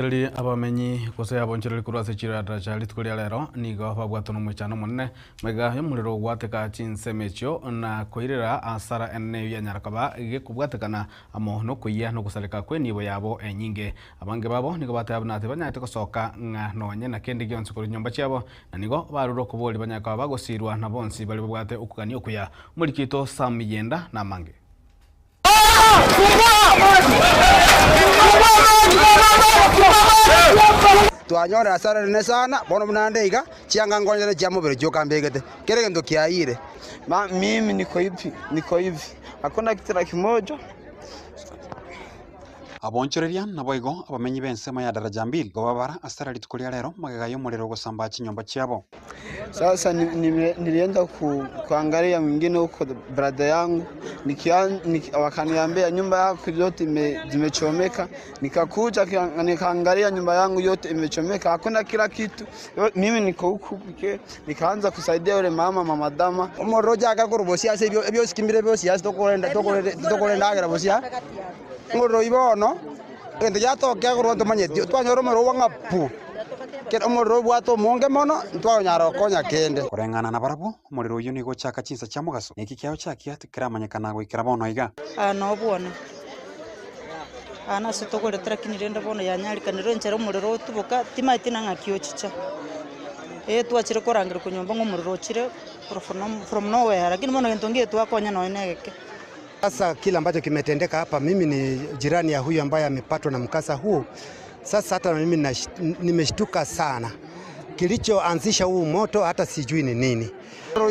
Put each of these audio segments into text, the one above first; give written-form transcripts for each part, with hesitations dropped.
Abamenyi gose abonchereri korwa ase chirada cha rituko ria rero nigo babwatwa nomoichano omonene maiga y'omorero ogwateka chinsemo echio na koirera asara enene yanyara koba gekobwatekana amo nokoiya nogosareka kwa enibo yabo enyinge. Abange babo nigo bateba buna tibanyarete gosoka ng'a nonye na kende gionsi korwa nyomba chiabo na nigo barure okobori banyara koba bagosirwa na bonsi baria babwate okogania okuya. Omorikito Sam Yenda na amange. Twanyora asara nene sana bono munande iga chianga ngonyere chia mubiri chokambegete kere gento kiaire. Ma mimi niko hivi, niko hivi, hakuna kitu na kimoja. Abonchereria naboigo abamenyi b'ensemo ya daraja mbili gobabara asara rituko ria rero magega y'omuriro gosamba chinyomba chiabo. Sasa nilienda kuangalia mwingine huko brother yangu, wakaniambia nyumba yako yote zimechomeka. Nikakuja nikaangalia nyumba yangu yote imechomeka, hakuna kila kitu. Mimi niko huku nikaanza kusaidia yule mama dama. Omorro jaka kurubosia se ebyo sikimbire byosia tokorenda agera bosia. Ngoro ibono ento yatokia korwa tumanyeti twanyora omorero wa ng'apu kero omorero bwato omonge mono ntwanyara gokonya kende. Koreng'ana na barabwo omorero oyo nigo ochaka chinsa chia mogaso neki kiao chakia tikiramanyekana goikera bono iga. No bwona ana sitokoretera kinirenda bono yanyarikanire enchera omorero otuboka timaeti na ng'aki ochicha twachire korangera kunyomba ng'omorero ochire from nowhere, lakini bono gento ngie twakonya noe negeke. Sasa kile ambacho kimetendeka hapa, mimi ni jirani ya huyu ambaye amepatwa na mkasa huu. Sasa hata mimi nimeshtuka sana. Kilichoanzisha huu moto hata sijui ni nini.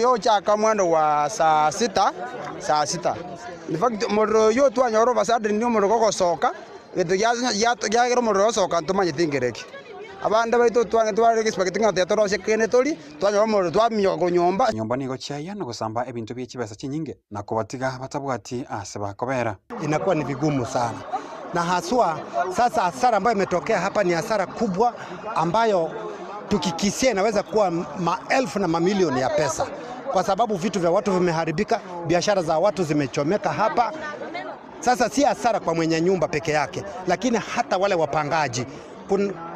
Yo chaka mwendo wa saa sita. In fact moro yo twanyoro basade ni moro gogosoka geto ya moro soka ntumanyete ngereki. Abanda baito twange tware spaghetti ngate torose kene tori twanyora moro twamyoka kunyomba. Nyomba nigo chiaya no gosamba ebintu bie chibesa chinyinge na kubatiga batabwati ase bakobera. Inakuwa ni vigumu sana. Na haswa sasa hasara ambayo imetokea hapa ni hasara kubwa ambayo tukikisia inaweza kuwa maelfu na mamilioni ya pesa, kwa sababu vitu vya watu vimeharibika, biashara za watu zimechomeka hapa. Sasa si hasara kwa mwenye nyumba peke yake, lakini hata wale wapangaji.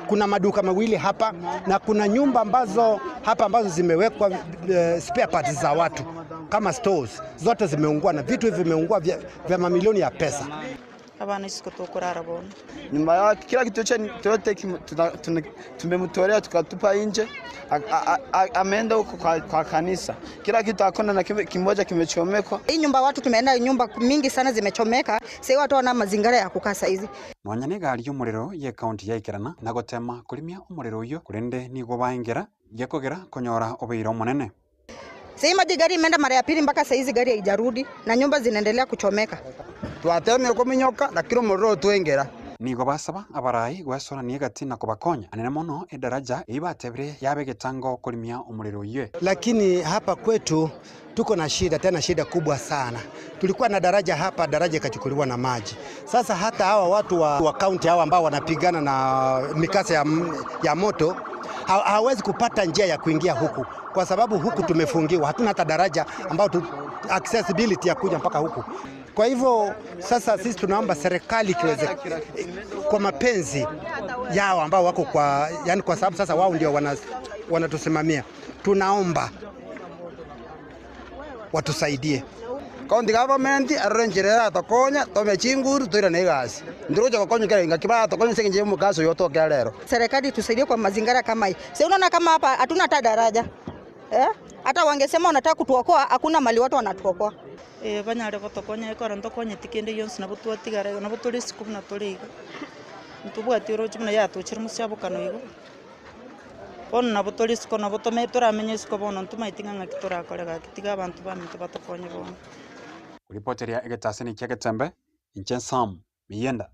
Kuna maduka mawili hapa na kuna nyumba ambazo hapa ambazo zimewekwa spare parts za watu kama stores, zote zimeungua na vitu hivi vimeungua vya mamilioni ya pesa. Abana isiko tokurara bona. Nyumba yake kila kitu chote tumemtolea tukatupa nje. Ameenda huko kwa kanisa. Kila kitu hakuna na kimoja kimechomekwa. Hii nyumba watu tumeenda nyumba mingi sana zimechomeka. Sasa watu wana mazingira ya kukaa hizi. Nonya gari y'omuriro ye county yaikerana na gotema kurimia omuriro uyo kurende nigo baengera yekogera konyora obeiro omonene. Sasa maji gari imeenda mara ya pili mpaka saa hizi gari haijarudi na nyumba zinaendelea kuchomeka. Twateme kominyoka lakini omuriro twengera. Nigo basaba abarai gwesora niegati na kubakonya anene mono edaraja ibatebire yabegetango kurimia omuriro uyo. Lakini hapa kwetu tuko na shida, tena shida kubwa sana. Tulikuwa na daraja hapa, daraja ikachukuliwa na maji. Sasa hata hawa watu wa county hawa ambao wanapigana na mikasa ya moto hawezi kupata njia ya kuingia huku, kwa sababu huku tumefungiwa, hatuna hata daraja ambao accessibility ya kuja mpaka huku. Kwa hivyo sasa sisi tunaomba serikali kiweze kwa mapenzi yao ambao wako kwa, yani kwa sababu sasa wao ndio wanatusimamia. Tunaomba watusaidie. County government arrangerera tokonya tomechinguru toira negasi. Ndiroja kokonya kile ngakibaya tokonya senje mukaso yotoka lero. Serikali tusaidie kwa mazingira kama hii. Sasa unaona kama hapa hatuna hata daraja. Hata wangesema wanataka kutuokoa, hakuna mali watu wanatuokoa. Banyare gotokonya ekoro ntokonye tikende yonsi nabo twatigara nabo tuli siku na tuli iga. Ntubwati rochi muna yatuchira musiabukano igo. Bono nabo tuli siku nabo tome turamenye siku bono ntumaitinga ng'aki turakorega kitiga abantu baminto batokonye bono. Kuripoteria egetaseni kia Getembe, Inchen Sam Miyenda.